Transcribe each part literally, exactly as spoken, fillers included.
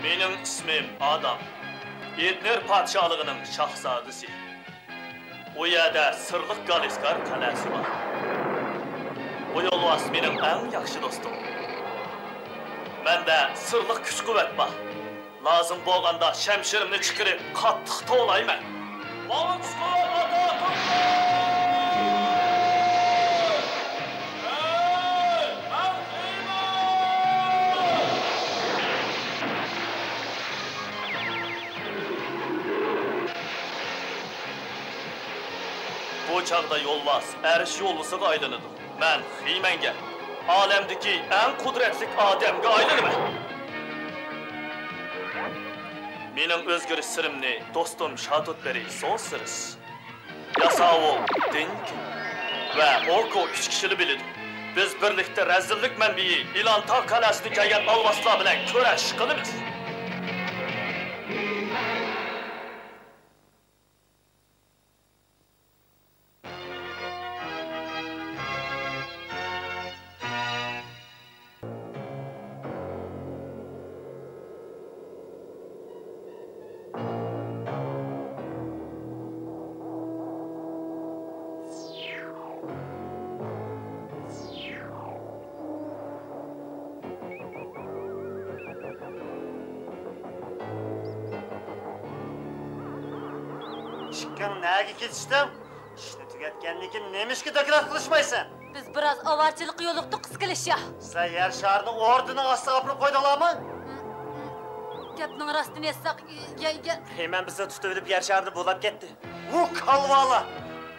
مېنىڭ ئىسمىم ئادام. ئېدنېر پادىشاھلىقىنىڭ شاھزادىسى. ئۇ يەردە سىرلىق گالىسكار قەلئەسى بار. بۇ يولۋاس مېنىڭ ئەڭ ياخشى دوستۇم. مەندە سىرلىق كۈچ-قۇۋۋەت بار. لازىم بولغاندا شەمشىرىمنى چىقىرىپ قاتتىق توۋلايمەن. ماڭا چىقىڭ، ئاتا قىلىڭ! ھەي، مەن خېمەن! بۇ چاغدا يولۋاس ئەرش يولۋىسىغا ئايلىنىدۇ. مەن خىمەنگە، ئالەمدىكى ئەڭ قۇدرەتلىك ئادەمگە ئايلىنىمەن. مېنىڭ ئۆزگىرىش سىرىمنى دوستۇم شاتوتبېرى سونسېرس، ياساۋۇل دېنكىن ۋە ئوكو ئۈچ كىشىلا بىلىدۇ. بىز بىرلىكتە رەزىللىك مەنبىيى ئىلانتا قەلئەسىدىن كەلگەن ئالۋاستىلار بىلەن كۈرەش قىلىمىز. ئىككىڭ نەگە كېتىشتىڭ؟ ئىشنى تۈگەتكەندىن كېيىن نېمىشقا دوكلات قىلىشمايسەن؟ بىز بىراز ئاۋارىچىلىققا يولۇقتۇق، قىسقىلىشىچە. سىلەر يەر شارىنى ئوردىنىڭ ئاستىغا ئاپىرىپ قويدۇڭلارمۇ؟ گەپنىڭ راستىنى ئېيتساق، يە، يە. خېمەن بىزنى تۇتۇۋېلىپ يەر شارىنى بۇلاپ كەتتى. ۋۇ كالۋالار!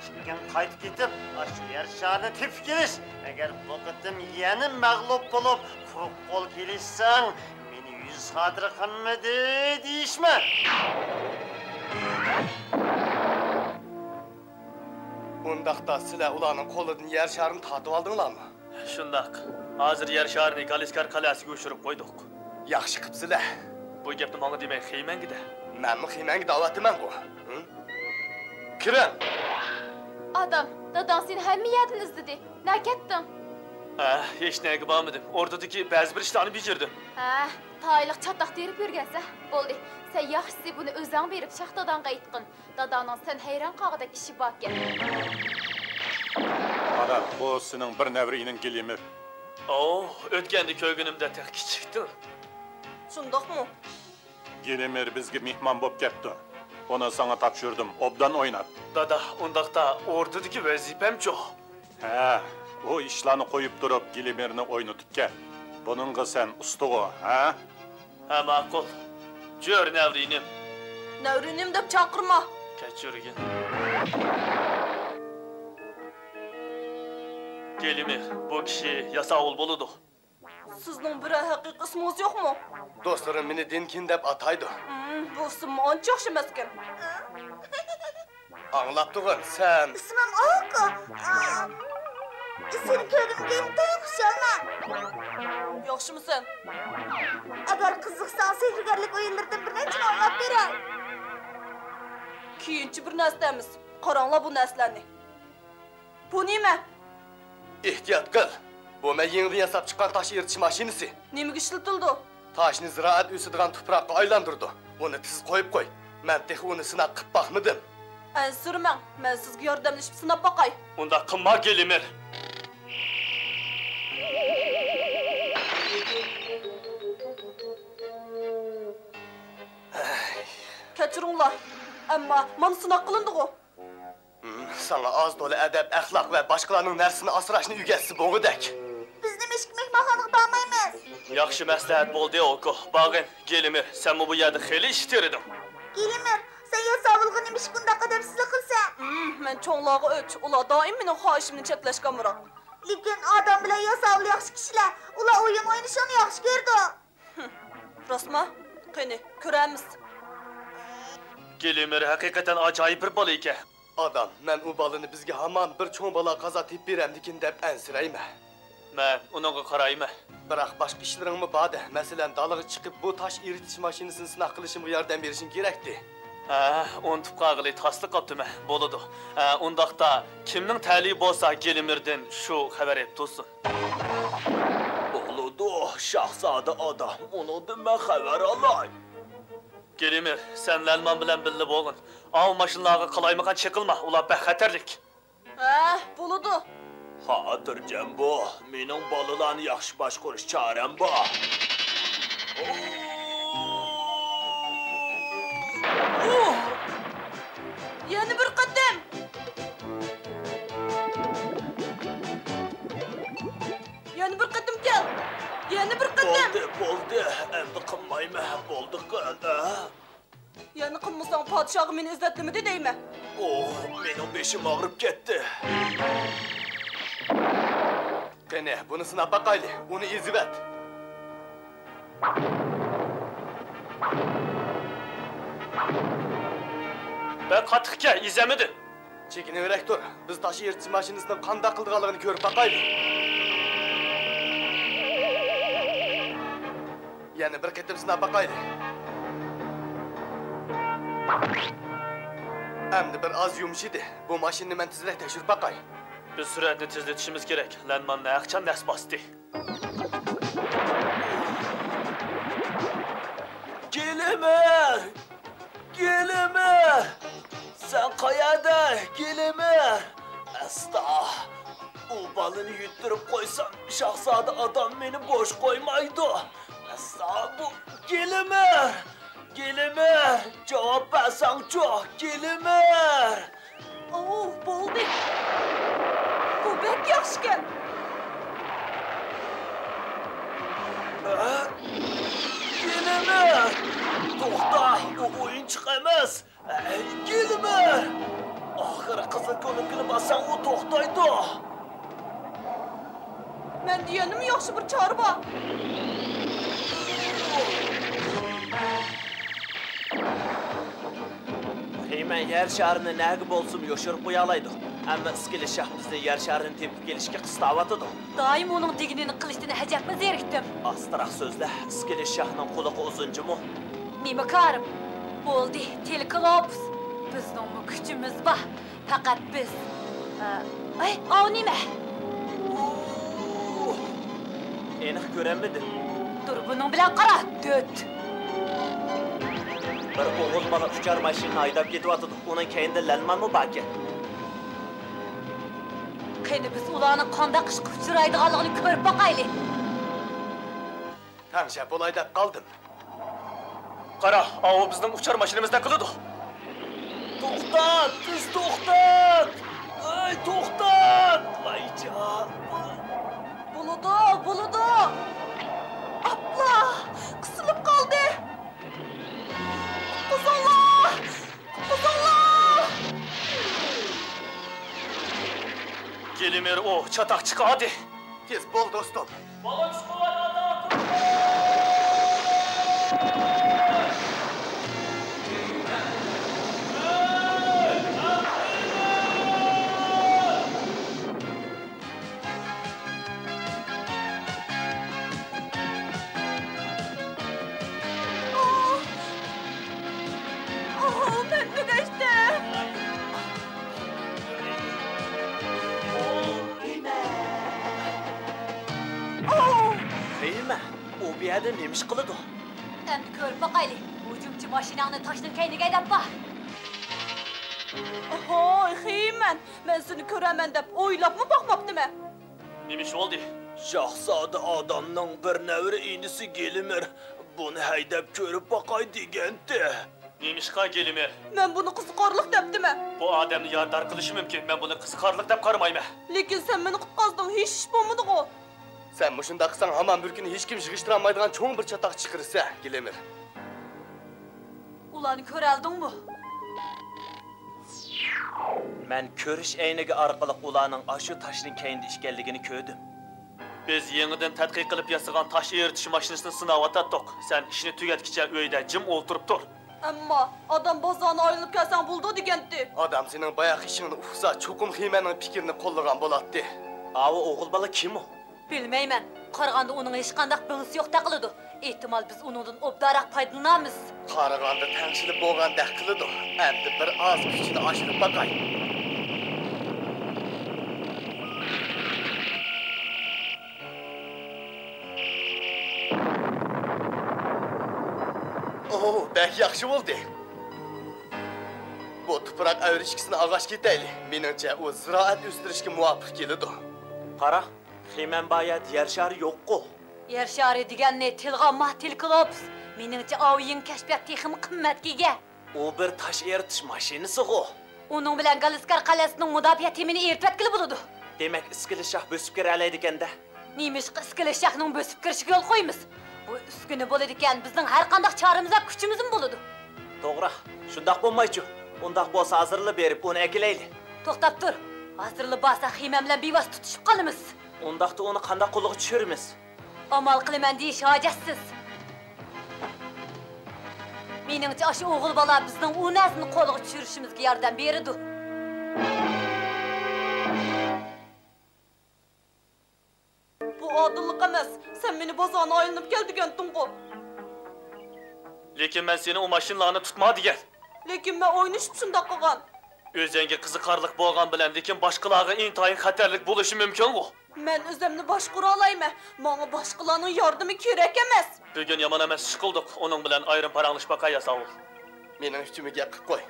ئىككىڭ قايتىپ كېتىپ، ئاشۇ يەر شارىنى تېپىپ كېلىش. ئەگەر بۇ قېتىم يەنە مەغلۇپ بولۇپ، قۇرۇق قول كېلىشسەڭ، مېنى يۈز خاتىرە قىلمىدى دېيىشمە. ئۇنداقتا سىلەر ئۇلارنىڭ قولىدىن يەر شارىنى تارتىۋالدىڭلارمۇ؟ شۇنداق. ھازىر يەر شارىنى گالىسكار قەلئەسىگە ئۇچۇرۇپ قويدۇق. ياخشى قىپسىلەر. بۇ گەپنى ماڭا دېمەي، خېمەنگە دە. مەنمۇ خېمەنگە دەۋاتىمەنغۇ. ھە؟ كىرىڭ! ئادام، داداڭ سېنى ھەممە يەردىن ئىزدىدى. نەگە كەتتىڭ؟ ھە، ھېچنەگە بارمىدىم. ئوردىدىكى بەزى بىر ئىشلارنى بېجىردىم. ھە، تايىنلىق چاتاق تېرىپ يۈرگەنسەن. بولدى، سەن ياخشىسى بۇنى ئۆزۈڭ بېرىپ شاھ داداڭغا ئېيتقىن. داداڭنىڭ سەن ھەيران قالغۇدەك ئىشى باركەن. ئانا، بۇ سېنىڭ بىر نەۋرىڭ گىلىمىر. ئوھ، ئۆتكەندە كۆرگىنىمدە تېخى كىچىكتىڭ. شۇنداقمۇ؟ گىلىمىر بىزگە مېھمان بوپ كەپتۇ. ئۇنى ساڭا تاپشۇردۇم، ئوبدان ئوينات. دادا، ئۇنداقتا ئوردىدىكى ۋەزىپەمچۇ؟ ھە، ئۇ ئىشلارنى قويۇپ تۇرۇپ گىلىمىرنى ئوينىتىپ كەل. بۇنىڭغا سەن ئۇستىغۇ، ھە؟ ھە، ماقۇل. جۆر نەۋرىنىم. نەۋرىنىم دەپ چاقىرما. كەچۈرگىن. گىلىمىر، بۇ كىشى ياساۋۇل بولىدۇ. سىزنىڭ بىرەر ھەقىقىي ئىسمىڭىز يوقمۇ؟ دوستلىرىم مېنى دېنكىن دەپ ئاتايدۇ. ھىم، بۇ ئىسىممۇ ئانچە ياخشى ئەمەسكەن. ئاڭلاپتۇغىن سەن. ئىسمىم ئوكو. ئا، سېنى كۆرگىنىمگە ئىنتايىن خۇشالمەن. ياخشىمۇسەن؟ ئەگەر قىزىقساڭ، سېھىرگەرلىك ئويۇنلىرىدىن بىر نەچچىنى ئويناپ بېرەي. كېيىنچە بىر نەرسە دەيمىز. قاراڭلار بۇ نەرسىلەرنى. بۇ نېمە؟ ئېھتىيات قىل، بۇ مەن يېڭىدىن ياساپ چىققان تاش ئېرىتىش ماشىنىسى. نېمىگە ئىشلىتىلىدۇ؟ تاشنى زىرائەت ئۆسىدىغان تۇپراققا ئايلاندۇرىدۇ. ئۇنى تېز قويۇپ قوي، مەن تېخى ئۇنى سىناپ قىپ باقمىدىم. ئەنسىرىمەڭ، مەن سىزگە ياردەملىشىپ سىناپ باقاي. ئۇنداق قىلما، گىلىمىر. كەچۈرۈڭلار، ئەمما مانا سىناق قىلىندىغۇ. ھىم، ساڭا ئاز تولا ئەدەپ-ئەخلاق ۋە باشقىلارنىڭ نەرسىسىنى ئاسراشنى ئۆگەتسە بولغۇدەك. بىز نېمىشقا مېھمانخانىغا بارمايمىز؟ ياخشى مەسلىھەت بولدى، ئوكو. بارغىن، گىلىمىر، سەنمۇ بۇ يەردە خېلى ئىش تېرىدىڭ. گىلىمىر، سەن ياساۋۇلغا نېمىشقا ئۇنداق ئەدەپسىزلىك قىلىسەن؟ ھىم، مەن چوڭلارغا ئۆچ، ئۇلار دائىم مېنىڭ خاھىشىمنى چەكلەشكە ئامراق. لېكىن ئادام بىلەن ياساۋۇل ياخشى كىشىلەر، ئۇلار ئويۇن ئوينىشىڭنى ياخشى كۆرىدۇ. ھىم، راستما؟ قېنى، كۆرەرمىز. گىلىمىر ھەقىقەتەن ئاجايىپ بىر بالا ئىكەن. ئادام، مەن ئۇ بالىنى بىزگە ھامان بىر چوڭ بالا قازا تېپىپ بېرەمدىكىن دەپ ئەنسىرەيمەن. مەن ئۇنىڭغا قارايمەن. بىراق باشقا ئىشلىرىڭمۇ بار-دە، مەسىلەن، دالىغا چىقىپ بۇ تاش ئېرىتىش ماشىنىسىنى سىناق قىلىشىمغا ياردەم بېرىشىڭ كېرەكتى. ھە، ئۇنتۇپ قالغىلى تاسلا قاپتىمەن. بولىدۇ. ھە، ئۇنداقتا كىمنىڭ تەلىيى بولسا گىلىمىردىن شۇ خەۋەر ئېلىپ تۇرسۇن. بولىدۇ، شاھزادە ئادام، ئۇنىڭدىن مەن خەۋەر ئالاي. گېلىمىر، سەن لەنمان بىلەن بىللە بولغىن. ئاۋۇ ماشىنىلارغا قالايمىقان چېقىلما، ئۇلار بەك خەتەرلىك. ھە، بولىدۇ. خاتىرجەم بول، مېنىڭ بالىلارنى ياخشى باشقۇرۇش چارەم بار. يەنە بىر قېتىم. يەنە بىر قېتىم كەل. يەنە بىر قېتىم. بولدى، بولدى. ئەمدى قىلمايمەن. بولدى، قىل. ھە؟ يەنە قىلمىساڭ، پادىشاھقا مېنى ئىززەتلىمىدى دەيمەن. ئوھ، مېنىڭ بېشىم ئاغرىپ كەتتى. قېنى، بۇنى سىناپ باقايلى. ئۇنى ئېزىۋەت. بەك قاتتىقكەن، ئېزەلمىدى. چېكىنىۋېرەك تۇر. بىز تاش ئېرىتىش ماشىنىسىنىڭ قانداق قىلىدىغانلىقىنى كۆرۈپ باقايلى. يەنە بىر قېتىم سىناپ باقايلى. ئەمدى بىر ئاز يۇمشىدى. بۇ ماشىنىنى مەن تېزرەك تەكشۈرۈپ باقاي. بىز سۈرئەتنى تېزلىتىشىمىز كېرەك. لەنمان ھەرقاچان نەس باستى. گېلىمىر! گېلىمىر! سەن قەيەردە، گېلىمىر؟ ئەستا، ئۇ بالىنى يۈتتۈرۈپ قويسام، شاھزادە ئادام مېنى بوش قويمايدۇ. ئەستا، بۇ گېلىمىر! گېلىمىر! جاۋاب بەرسەڭچۇ، گېلىمىر! ئوۋ، بولدى. بۇ بەك ياخشىكەن. ھە؟ گېلىمىر! توختا، ئۇ ئويۇنچۇق ئەمەس. ھەي، گېلىمىر! ئاخىرى قىزىل كۇنۇپكىنى باسساڭ، ئۇ توختايدۇ. مەندە يەنىمۇ ياخشى بىر چارە بار. خېيمەن يەر شارىنى نەگە بولسىمۇ يوشۇرۇپ قويالايدۇ. ئەمما ئىسكىلىت شاھ بىزنى يەر شارىنى تېپىپ كېلىشكە قىستاۋاتىدۇ. دائىم ئۇنىڭ دېگىنىنى قىلىشتىن ئەجەبمۇ زېرىكتىم. ئاستىراق سۆزلە، ئىسكىلىت شاھنىڭ قۇلىقى ئۇزۇن جۇمۇ. نېمە كارىم؟ بولدى، تېلېكلوپس. بىزنىڭمۇ كۈچىمىز بار. پەقەت بىز، ئە، ئەي، ئاۋۇ نېمە؟ ئېنىق كۆرەلمىدىم. دۇربۇنۇڭ بىلەن قارا، دۆت. بىر ئوغۇل بالا ئۇچار ماشىنىنى ھەيدەپ كېتىۋاتىدۇ. ئۇنىڭ كەينىدە لەنمانمۇ باركەن. قېنى، بىز ئۇلارنىڭ قانداق ئىشقا ئۇچرايدىغانلىقىنى كۆرۈپ باقايلى. تەڭشەپ بولاي دەپ قالدىم. قارا، ئاۋۇ بىزنىڭ ئۇچار ماشىنىمىزدەك قىلىدۇ. توختات، تېز توختات! ئەي، توختات! ۋايجان! بولىدۇ، بولىدۇ! ئاپلا! قىسىلىپ قالدى! قۇتقۇزۇڭلار! قۇتقۇزۇڭلار! گېلىمىر ئۇ چاتاق چىقاردى. تېز بول، دوستۇم. بالونچۇق قۇۋۋەت ئاتا! ئوھ، مەن تۈگەشتىم. ئوھ. خېيمەن، ئۇ بۇ يەردە نېمە ئىش قىلىدۇ؟ ئەمدى كۆرۈپ باقايلى، ھۇجۇمچى ماشىناڭنى تاشنىڭ كەينىگە ھەيدەپ بار. ھوي، خېيمەن، مەن سېنى كۆرەرمەن دەپ ئويلاپمۇ باقماپتىمەن. نېمە ئىش بولدى؟ شاھزادە ئادامنىڭ بىر نەۋرە ئىنىسى گېلىمىر بۇنى ھەيدەپ كۆرۈپ باقاي دېگەنتى. نېمىشقا گېلىمىر؟ مەن بۇنى قىزىقارلىق دەپتىمەن. بۇ ئادەمنى يارىدار قىلىشى مۇمكىن، مەن بۇنى قىزىقارلىق دەپ قارىمايمەن. لېكىن سەن مېنى قۇتقازدىڭ، ھېچ ئىش بولمىدىغۇ. سەن مۇشۇنداق قىلساڭ، ھامان بىر كۈنى ھېچكىم يىغىشتۇرالمايدىغان چوڭ بىر چاتاق چىقىرىسەن، گېلىمىر. ئۇلارنى كۆرەلدىڭمۇ؟ مەن كۆرۈش ئەينىكى ئارقىلىق ئۇلارنىڭ ئاشۇ تاشنىڭ كەينىدە ئىكەنلىكىنى كۆردۈم. بىز يېڭىدىن تەتقىق قىلىپ ياسىغان تاش ئېرىتىش ماشىنىسىنى سىناۋاتاتتۇق. سەن ئىشنى تۈگەتكىچە ئۆيدە جىم ئولتۇرۇپ تۇر. ئەمما ئادام بازارنى ئايلىنىپ كەلسەڭ بولىدۇ دېگەنتى. ئادام سېنىڭ باياققى ئىشىڭنى ئۇقسا، چوقۇم خېيمەننىڭ پىكرىنى قوللىغان بولاتتى. ئاۋۇ ئوغۇل بالا كىم ئۇ؟ بىلمەيمەن. قارىغاندا ئۇنىڭ ھېچقانداق بېلىسى يوقتەك قىلىدۇ. ئېھتىمال بىز ئۇنىڭدىن ئوبدانراق پايدىلىنارمىز. قارىغاندا تەڭشىلىپ بولغاندەك قىلىدۇ. ئەمدى بىر ئاز كۈچىنى ئاشۇرۇپ باقاي. ئوھ، بەك ياخشى بولدى. بۇ تۇپراق ئەۋرىشكىسىنى ئاغاچ كېتەيلى. مېنىڭچە، ئۇ زىرائەت ئۆستۈرۈشكە مۇۋاپىق كېلىدۇ. قارا، خىمەن بار يەردە يەر شارى يوققۇ. يەر شارى دېگەننى تىلغا ئالما، تېلېكلوپس. مېنىڭچە، ئاۋۇ يېڭى كەشپىيات تېخىمۇ قىممەتكە ئىگە. ئۇ بىر تاش ئېرىتىش ماشىنىسىغۇ. ئۇنىڭ بىلەن گالىسكار قەلئەسىنىڭ مۇداپىئە تېمىنى ئېرىتىۋەتكىلى بولىدۇ. دېمەك، ئىسكىلىت شاھ بۆسۈپ كىرەلەيدىكەن-دە. نېمىشقا ئىسكىلىت شاھنىڭ بۆسۈپ كىرىشىگە يول قويىمىز؟ بۇ ئۈسكۈنە بولىدىكەن، بىزنىڭ ھەر قانداق چارىمىز ۋە كۈچىمىزمۇ بولىدۇ. توغرا، شۇنداق بولمايچۇ؟ ئۇنداق بولسا ھازىرلا بېرىپ ئۇنى ئەكېلەيلى. توختاپ تۇر. ھازىرلا بارساق خىمەن بىلەن بىۋاسىتە تۇتۇشۇپ قالىمىز. ئۇنداقتا ئۇنى قانداق قولغا چۈشۈرىمىز؟ ئامال قىلىمەن دېيىش ھاجەتسىز. مېنىڭچە، ئاشۇ ئوغۇل بالا بىزنىڭ ئۇ نەرسىنى قولغا چۈشۈرۈشىمىزگە ياردەم بېرىدۇ. بۇ ئادىللىق ئەمەس. سەن مېنى بازارنى ئايلىنىپ كەل دېگەنتىڭغۇ. لېكىن مەن سېنى ئۇ ماشىنىلارنى تۇتما دېگەن. لېكىن مەن ئوينىشىپ شۇنداق قىلغان. ئۆزۈڭگە قىزىقارلىق بولغان بىلەن، لېكىن باشقىلارغا ئىنتايىن خەتەرلىك بولۇشى مۇمكىنغۇ. مەن ئۆزۈمنى باشقۇرالايمەن. ماڭا باشقىلارنىڭ ياردىمى كېرەك ئەمەس. بۈگۈن يامان ئەمەس ئىش قىلدۇق. ئۇنىڭ بىلەن ئايرىم پاراڭلىشىپ باقاي، ياساۋۇل. مېنىڭ ئۈچۈنمۇ گەپ قىلىپ قوي.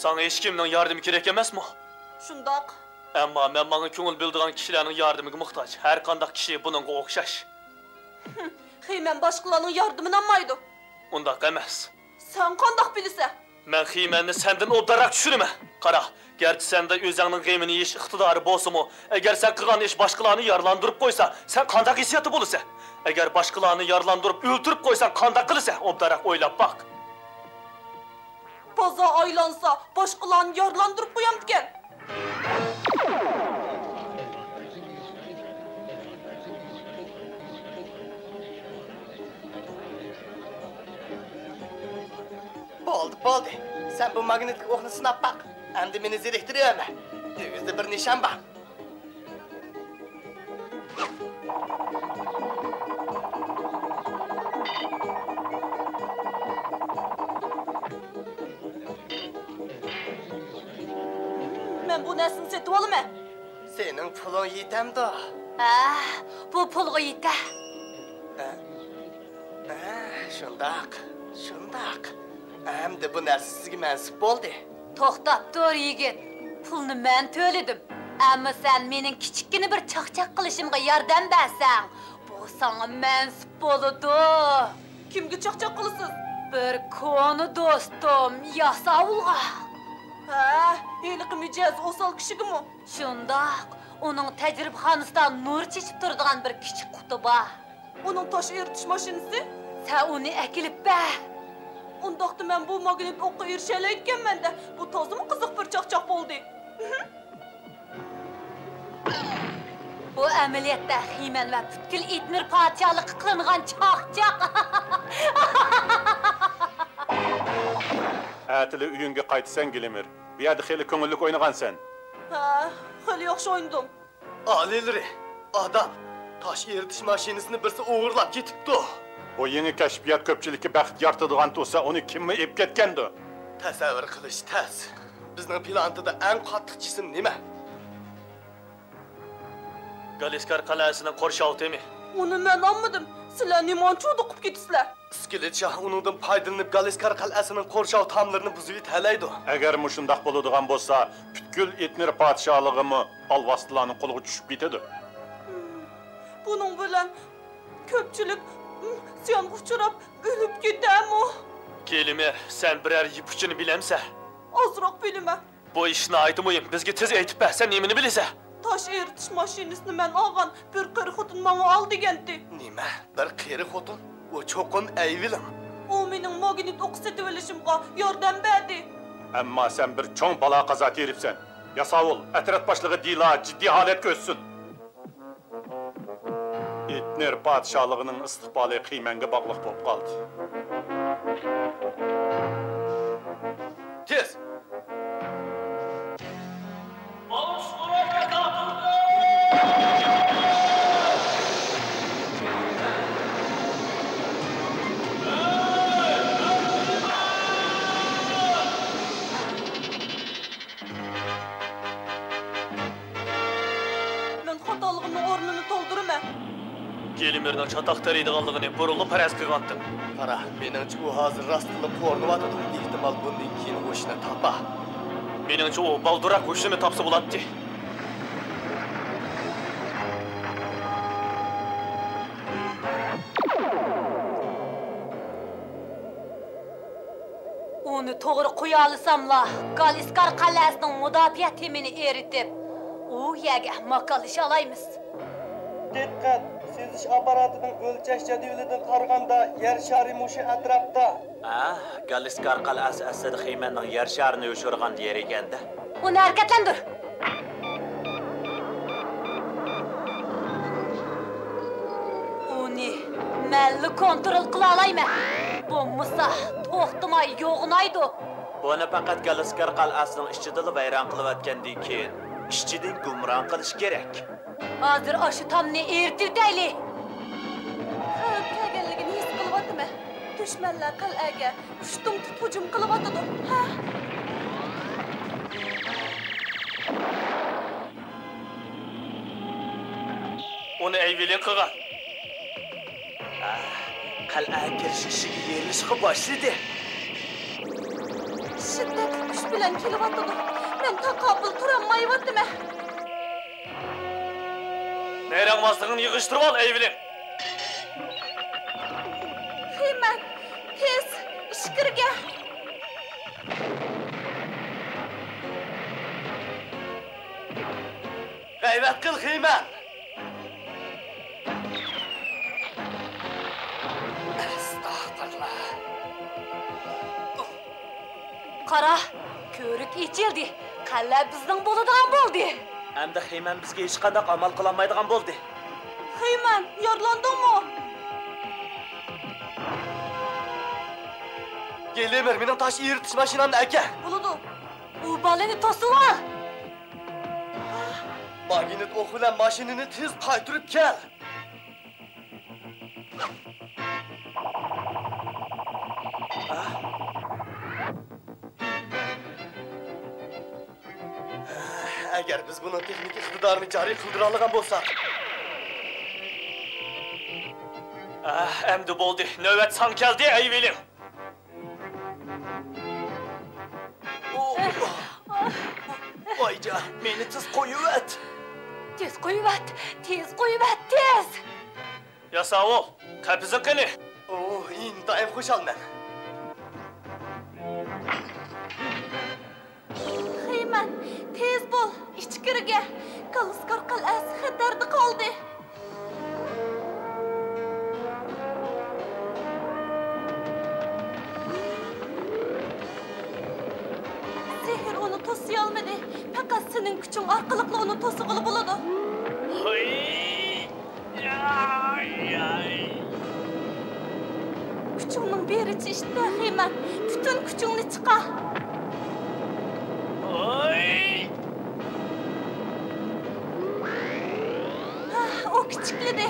ساڭا ھېچكىمنىڭ ياردىمى كېرەك ئەمەسمۇ؟ شۇنداق. ئەمما مەن ماڭا كۆڭۈل بۆلىدىغان كىشىلەرنىڭ ياردىمىگە موھتاج. ھەر قانداق كىشى بۇنىڭغا ئوخشاش. خىمەن باشقىلارنىڭ ياردىمىنى ئالمايدۇ. ئۇنداق ئەمەس. سەن قانداق بىلىسەن؟ مەن خىمەننى سەندىن ئوبدانراق چۈشىنىمەن. قارا، گەرچە سەندە ئۆزۈڭنىڭ غېمىنى يېيىش ئىقتىدارى بولسىمۇ، ئەگەر سەن قىلغان ئىش باشقىلارنى يارىلاندۇرۇپ قويسا، سەن قانداق ھېسسىياتتا بولىسەن؟ ئەگەر باشقىلارنى يارىلاندۇرۇپ ئۆلتۈرۈپ قويساڭ، قانداق قىلىسەن؟ ئوبدانراق ئويلاپ باق. بازار ئايلانسا، باشقىلارنى يارىلاندۇرۇپ قويامدىكەن. بولدى، بولدى. سەن بۇ ماگنىتلىق ئوقنى سىناپ باق. ئەمدى مېنى زېرىكتۈرۈۋەرمە. ئېغىزدا بىر نىشان بار. مەن بۇ نەرسىنى سېتىۋالىمەن. سېنىڭ پۇلۇڭ يېتەمدۇ؟ ھە، بۇ پۇلغا يېتە. ھە؟ ھە، شۇنداق، شۇنداق. ئەمدى بۇ نەرسە سىزگە مەنسۇپ بولدى. توختاپ تۇر، يىگىت. پۇلنى مەن تۆلىدىم. ئەمما سەن مېنىڭ كىچىككىنە بىر چاقچاق قىلىشىمغا ياردەم بەرسەڭ، بۇ ساڭا مەنسۇپ بولىدۇ. كىمگە چاقچاق قىلىسىز؟ بىر كونا دوستۇم ياساۋۇلغا. ھە، ھېلىقى مىجەزى ئوسال كىشىگىمۇ؟ شۇنداق. ئۇنىڭ تەجرىبىخانىسىدا نۇر چېچىپ تۇرىدىغان بىر كىچىك قۇتا بار. ئۇنىڭ تاش ئېرىتىش ماشىنىسى؟ سەن ئۇنى ئەكېلىپ بەر. ئۇنداقتا مەن بۇ ماگنىت ئوققا ئېرىشەلەيدىكەنمەن-دە، بۇ تازىمۇ قىزىق بىر چاقچاق بولدى. بۇ ئەمەلىيەتتە خىمەن ۋە پۈتكۈل ئېتنىر پادىشاھلىقى قىلىنغان چاقچاق. ئەتىلا ئۆيۈڭگە قايتىسەن، گلىمېر. بۇ يەردە خېلى كۆڭۈللۈك ئوينىغانسەن. ھە، خېلى ياخشى ئوينىدىم. ئالىيلىرى، ئادام، تاش ئېرىتىش ماشىنىسىنى بىرسى ئوغرىلاپ كېتىپتۇ. بۇ يېڭى كەشپىيات كۆپچىلىككە بەخت يارىتىدىغان تۇرسا، ئۇنى كىممۇ ئېلىپ كەتكەندۇ؟ تەسەۋۋۇر قىلىش تەس. بىزنىڭ پلانېتادا ئەڭ قاتتىق جىسىم نېمە؟ گالىسكار قەلئەسىنىڭ قورشاۋ تېمى. ئۇنى مەن ئالمىدىم. سىلەر نېمانچە ھودۇقۇپ كېتىسىلەر؟ ئىسكىلىت شاھ ئۇنىڭدىن پايدىلىنىپ، گالىسكار قەلئەسىنىڭ قورشاۋ تاملىرىنى بۇزۇۋېتەلەيدۇ. ئەگەر مۇشۇنداق بولىدىغان بولسا، پۈتكۈل ئېتنىر پادىشاھلىقىمۇ ئالۋاستىلارنىڭ قولىغا چۈشۈپ كېتىدۇ. بۇنىڭ بىلەن كۆپچىلىك زىيانغا ئۇچراپ، ئۆلۈپ كېتەرمۇ؟ گلىمېر، سەن بىرەر يىپ ئۇچىنى بىلەمسەن؟ ئازراق بىلىمەن. بۇ ئىش ناھايىتى مۇھىم. بىزگە تېز ئېيتىپ بەر، سەن نېمىنى بىلىسەن؟ تاش ئېرىتىش ماشىنىسىنى مەن ئالغان، بىر قېرى خوتۇن ماڭا ئال دېگەنتى. نېمە؟ بىر قېرى خوتۇن؟ ئۇ چوقۇم ئەيۋىلىڭ. ئۇ مېنىڭ ماگنىت ئوقى سېتىۋېلىشىمغا ياردەم بەردى. ئەمما سەن بىر چوڭ بالا-قازا تېرىپسەن. ياساۋۇل، ئەترەت باشلىقى دېلا جىددىي ھالەتكە ئۆتسۇن. ئېتنېر پادىشاھلىقىنىڭ ئىستىقبالى خىمەنگە باغلىق بولۇپ قالدى. تېز! مەن خاتالىقىمنىڭ ئورنىنى تولدۇرىمەن. گېلىمېرنىڭ چاتاق تېرىيدىغانلىقىنى بۇرۇنلا پەرەز قىلغانتىم. قارا، مېنىڭچە ئۇ ھازىر راستتىنلا قورۇنۇۋاتىدۇ. ئېھتىمال بۇندىن كېيىن ھوشىنى تاپا. مېنىڭچە ئۇ بالدۇرراق ھوشىنى تاپسا بولاتتى. ئۇنى توغرا قويالىساملا، گالىسكار قەلئەسىنىڭ مۇداپىئە تېمىنى ئېرىتىپ، ئۇ يەرگە ماكانلىشالايمىز. دىققەت! سېزىش ئاپپاراتىنىڭ ئۆلچەش جەدۋىلىدىن قارىغاندا، يەر شارى مۇشۇ ئەتراپتا. ھە، گالىسكار قەلئەسى ئەسلىدە خېيمەننىڭ يەر شارىنى يوشۇرغان يېرى ئىكەن-دە. ئۇنى ھەرىكەتلەندۈر! ئۇنى مەنلا كونترول قىلالايمەن. بولمىسا، توختىماي يوغىنايدۇ. بۇنى پەقەت گالىسكار قەلئەسىنىڭ ئىچىدىلا ۋەيران قىلىۋەتكەندىن كېيىن، ئىچىدىن گۇمران قىلىش كېرەك. ھازىر ئاشۇ تامنى ئېرىتىۋېتەيلى. خەۋپ كەلگەنلىكىنى ھېس قىلىۋاتىمەن. دۈشمەنلەر قەلئەگە ئۇشتۇمتۇت ھۇجۇم قىلىۋاتىدۇ. ھە؟ ئۇنى ئەيۋېلىن قىلغان. ئاھ، قەلئەگە كىرىش ئىشىكى يېرىلىشقا باشلىدى. شىددەتلىك كۈچ بىلەن كېلىۋاتىدۇ. مەن تاقابىل تۇرالمايۋاتىمەن. نەيرەڭۋازلىقىڭنى يىغىشتۇرۇۋال، ئەيۋېلىن. خېيمەن، تېز، ئىچكىرىگە. غەيۋەت قىل، خېيمەن! ئەستەغپىرۇللا. قارا، كۆۋرۈك ئېچىلدى. قەلئە بىزنىڭ بولىدىغان بولدى. ئەمدى خېيمەن بىزگە ھېچقانداق ئامال قىلالمايدىغان بولدى. خېيمەن، يارىلاندىڭمۇ؟ گېلىمېر، مېنىڭ تاش ئېرىتىش ماشىنامنى ئەكە. بولىدۇ. ئۇ بالىنى توسۇۋال. ماگنىت ئوق بىلەن ماشىنىنى تېز قايتۇرۇپ كەل. ئەگەر بىز بۇنىڭ تېخنىك ئىقتىدارىنى جارى قىلدۇرالىغان بولساق. ئەمدى بولدى، نۆۋەت ساڭا كەلدى، ئەيۋېلىن. ۋايجان، مېنى تېز قويۇۋەت! تېز قويۇۋەت! تېز قويۇۋەت! تېز! ياساۋۇل، قەپىسىڭ قېنى؟ ئوھ، ئىنتايىن خۇشالمەن. خېيمەن، تېز بول، ئىچكىرىگە! گالىسكار قەلئەسى خەتەردە قالدى. سېھىر ئۇنى توسىيالمىدى. پەقەت سېنىڭ كۈچۈڭ ئارقىلىقلا ئۇنى توسۇغىلى بولىدۇ. ھاي! ياي، ياي! كۈچۈڭنىڭ بېرىچە ئىشتە، خېيمەن. پۈتۈن كۈچۈڭنى چىقار. ھاي! ھە، ئۇ كىچىكلىدى.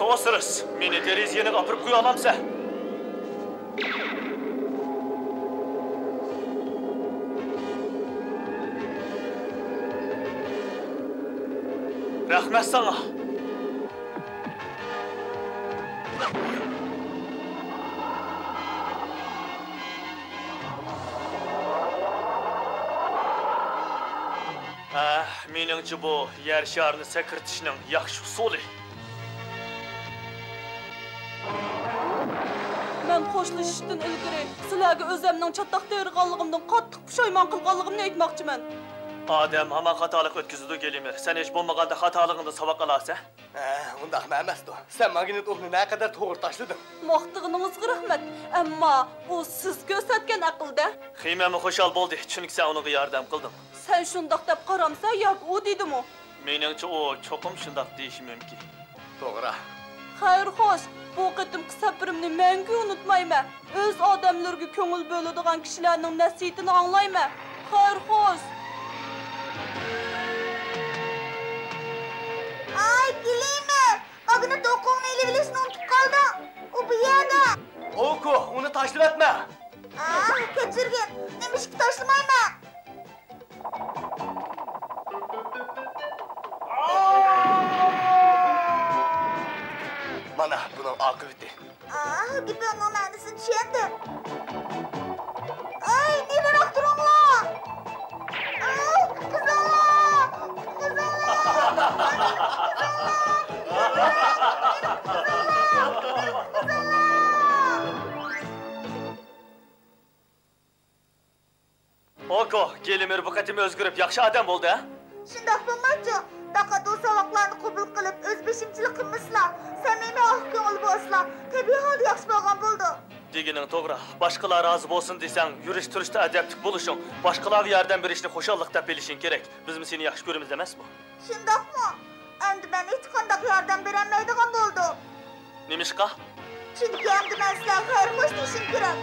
سوسرىس، مېنى دېرىزە يېنىغا ئاپىرىپ قويالامسەن؟ رەھمەت ساڭا. ھە، مېنىڭچە بۇ يەر شارىنى سەكرىتىشنىڭ ياخشى ئۇسۇلى. مەن خوشلىشىشتىن ئىلگىرى سىلەرگە ئۆزەمنىڭ چاتاق تېرىغانلىقىمدىن قاتتىق پۇشايمان قىلغانلىقىمنى ئېيتماقچىمەن. ئادەم ھامان خاتالىق ئۆتكۈزىدۇ، گېلىمېر. سەن ھېچ بولمىغاندا خاتالىقىڭدىن ساۋاق ئالارسەن. ھە، ئۇنداقمۇ ئەمەستۇ. سەن ماگنىت ئوقنى نەقەدەر توغرا تاشلىدىڭ. ماختىغىنىڭىزغا رەھمەت. ئەمما ئۇ سىز كۆرسەتكەن ئەقىلدە. خېيمەنمۇ خۇشال بولدى، چۈنكى سەن ئۇنىڭغا ياردەم قىلدىڭ. سەن شۇنداق دەپ قارامسەن ياكى ئۇ دېدىمۇ؟ مېنىڭچە ئۇ چوقۇم شۇنداق دېيىشى مۇمكىن. توغرا. خەير خوش، بۇ قېتىمقى سەپىرىمنى مەڭگۈ ئۇنتۇمايمەن. ئۆز ئادەملىرىگە كۆڭۈل بۆلىدىغان كىشىلەرنىڭ نەسىھىتىنى ئاڭلايمەن. خەير خوش. ئاي، گلىمېر، ماگنىت ئوقۇڭنى ئېلىۋېلىشنى ئۇنتۇپ قالدىڭ. ئۇ بۇ يەردە. ئوكۇ، ئۇنى تاشلىۋەتمە. ئاھ، كەچۈرگىن، نېمىشقا تاشلىمايمەن؟ مانا بۇنىڭ ئاقىۋىتى. ئاھ، گېپىڭنىڭ مەنىسىنى چۈشەندىم. ئاي، نېرىراق تۇرۇڭلار! ئاي، قۇتقۇزۇڭلار! قۇتقۇزۇڭلار! قۇتقۇزۇڭلار! قۇتقۇزۇڭلار! ئوكو، گېلىمىر بۇ قېتىم ئۆزگىرىپ ياخشى ئادەم بولدى ھە؟ شۇنداق بولمايچۇ؟ داقا دوساۋاقلارنى قوبۇل قىلىپ، ئۆز بېشىمچىلىق قىلمىسىلا، سەمىمىي، ئاق كۆڭۈل بولسىلا، تەبىئىي ھالدا ياخشى بولغان بولىدۇ. دېگىنىڭ توغرا. باشقىلار رازى بولسۇن دېسەڭ، يۈرۈش-تۇرۇشتا ئەدەپلىك بولۇشۇڭ، باشقىلارغا ياردەم بېرىشنى خۇشاللىق دەپ بىلىشىڭ كېرەك. بىزمۇ سېنى ياخشى كۆرىمىز ئەمەسمۇ؟ شۇنداقمۇ؟ ئەمدى مەن ھېچقانداق ياردەم بېرەلمەيدىغان بولدۇم. نېمىشقا؟ چۈنكى ئەمدى مەن سىلەرگە خەير خوش دېيىشىم كېرەك.